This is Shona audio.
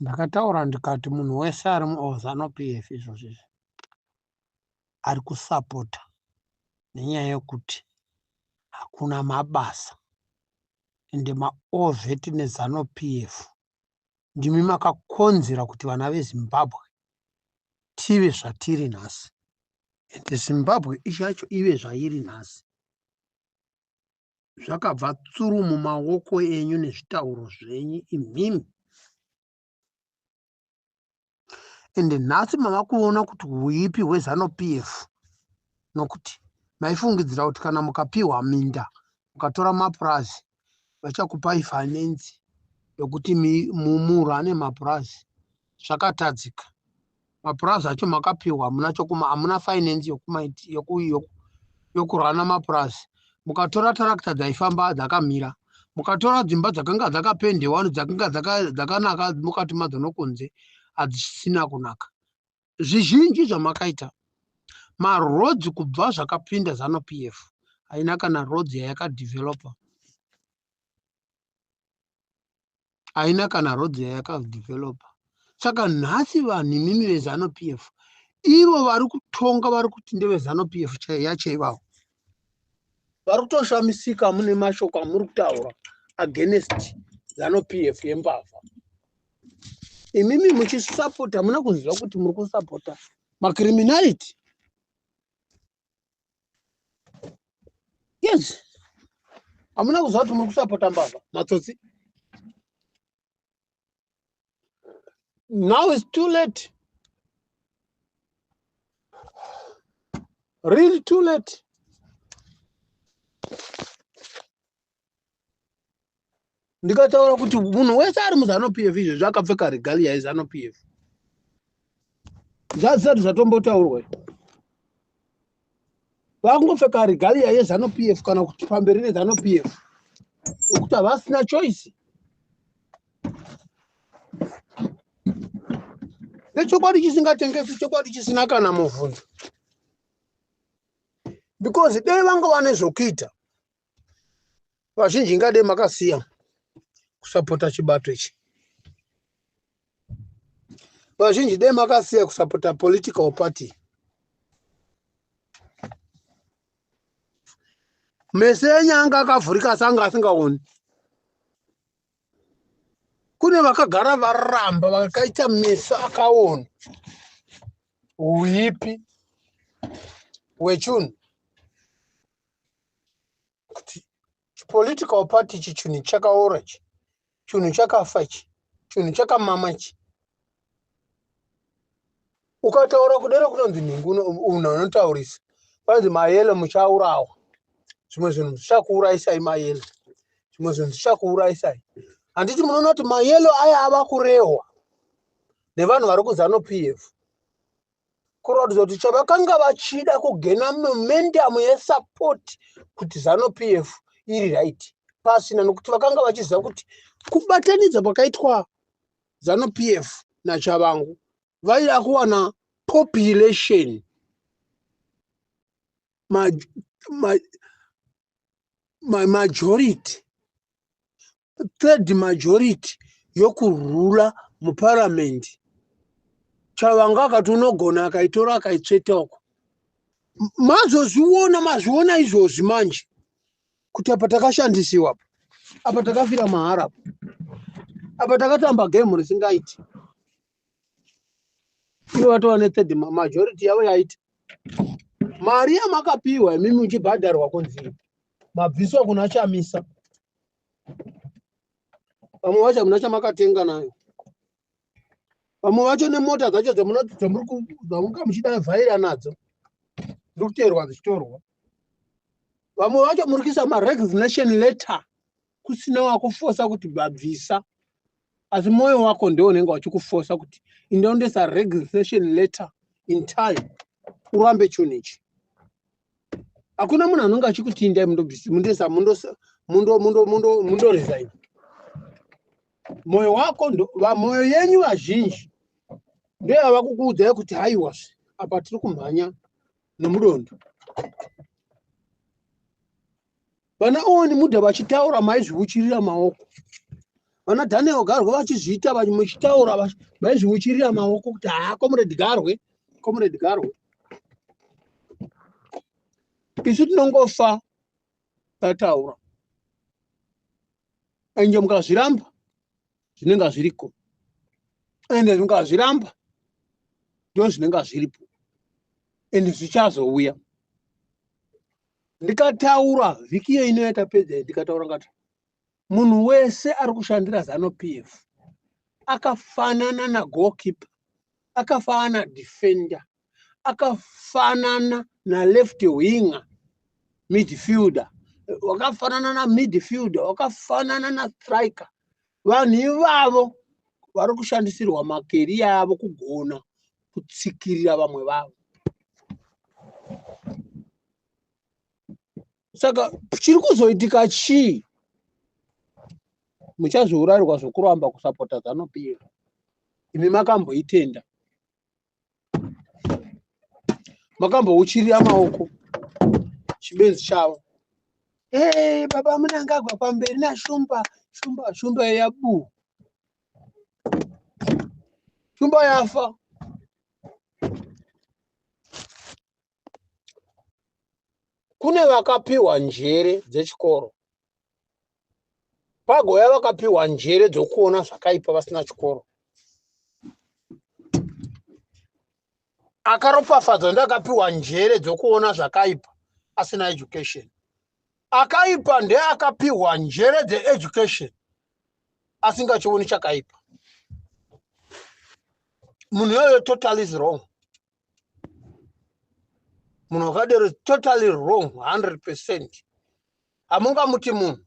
Ndakataura ndikati munhu wese ari muZanu PF izvozvi izvi ari kusapota nenyaya yekuti hakuna mabasa ende maovheti neZanu PF ndimi makakonzera kuti vana veZimbabwe tive zvatiri nhasi ende Zimbabwe ichacho ive zvairi nhasi. Zvakabva tsuru mumaoko enyu nezvitauro zvenyu imimi. Ende nhasi mava kuona kuti huipi hweZanu PF nokuti maifungidzira kuti kana mukapiwa minda mukatora mapurazi vachakupai finance yokuti murane mapurazi zvakatadzika. Mapurazi acho makapiwa hamuna chokuma hamuna finance yokurana mapurazi. Mukatora tarakita dzaifamba dzakamira, mukatora dzimba dzakanga dzakapendewa dzakanga dzakanaka mukati madzo nokunze hadzisina kunaka. Zvizhinji zvamakaita maroads kubva zvakapinda Zanu PF haina kana roads yayakadevelopa. Haina kana roads yayakadevelopa. Saka nhasi vanhu imimi veZanu PF ivo vari kutonga vari kuti ndeveZanu PF yacho ivavo vari kutoshamisika mune mashoko amuri kutaura against Zanu PF yembavha. Imimi muchisapota hamuna kuziva kuti muri kusapota macriminality. Yes, hamuna kuziva kuti muri kusapota mbavha matsotsi. Now it's too late, really too late. Ndikataura kuti munhu wese ari muZanu PF izvezvi akapfeka regalia yeZanu PF, zvazvisati zvatombotaurwa. Vakungopfeka regalia yeZanu PF kana kuti pamberi neZanu PF nokuti havasina choice. Nechokwadi chisingatengesi, chokwadi chisina kana mubvunzo, because dei vanga vane zvokuita vazhinji ingadei makasiya kusapota chibato ichi. Vazhinji dei makasiya kusapota political party. Meso enyu anga akavhurika asi anga asingaoni. Kune vakagara varamba vakaita meso akaona huipi hwechunhu kuti political party ichi chinhu chakaora ichi, chinhu chakafa ichi, chinhu chakamama ichi. Ukataura kudero kunonzi nhingi unhu anotaurisa, kwanzi mayelo muchaurawa, zvimwe zvinhu zvichakuuraisai mayelo, zvimwe zvinhu zvichakuuraisai. Handiti munoona kuti mayelo aya ava kurehwa nevanhu vari kuZanu PF, kuratidza kuti chavakanga vachida kugena momentum yesupport kuti Zanu PF iri right pasina, nokuti vakanga vachiziva kuti kubatanidza kwakaitwa Zanu PF naChavangu vaida kuwana population majority, third majority yokurula muparamende. Chavanga akati unogona, akaitora akaitsveta uko. Mazozviona, mazviona izvozvi manje kuti apa takashandisiwa, apa apa takafira mahara, apa apa takatamba gemu risingaiti. Ivo vatova nethird majority yavo yaita. Mari yamakapiwa imimi muchibhadharwa kunzi mabviswa kuna Chamisa, vamwe vacho hamuna chamakatenga nayo, vamwe vacho nemota dzacho dzamunga muchida vhaira nadzo dziri kuteerwa dzichitorwa. Vamwe vacho muri kuisa maresignation letter kusina wakufosa kuti vabvisa, asi mwoyo wako ndio unenge wachikufosa kuti indaondesa resignation letter in time urambe chinhu ichi. Hakuna munhu anonge achikuti indai mundobvisa mundesa mundo resign. Mwoyo wako, mwoyo yenyu vazhinji ndoyava kukuudzai kuti haiwa, apa tiri kumhanya nomudondo. Vana Owen Mudha vachitaura maizviuchirira maoko. Vana Daniel Garwe vachizviita, muchitaura, vaizviuchirira maoko kuti haa, Comrade Garwe, Comrade Garwe. Isu tinongofa tataura, ende mukazviramba zvinenge zviriko, ende mukazviramba ndo zvinenge zviripo, ende zvichazouya. Ndikataura vhiki iyo ino yatapedza, ndikataura ngati munhu wese ari kushandira ZANU PF akafanana nagoalkeeper, akafanana nadefender, akafanana naleft winger, midfielder, wakafanana namidfielder, wakafanana nastriker. Vanhu ivavo vari kushandisirwa macareer avo kugona kutsikirira vamwe vavo. Saka chiri kuzoitika chii? Muchazviurayirwa zvokuramba kusapota ZANU PF. Imi makamboitenda, makambouchirira maoko chibenzi chavo. Hey, baba Munangagwa pamberi nashumba, shumba, shumba yabu, shumba yafa. Kune vakapiwa njere dzechikoro, pagoya vakapiwa njere dzokuona zvakaipa vasina chikoro. Akaropafadzwa ndeakapiwa njere dzokuona zvakaipa asina education. Akaipa ndeakapiwa njere dzeeducation asingachioni chakaipa. Munhu iyoyo totally is wrong. Munhu wakadero totally wrong 100%. Hamungamuti munhu.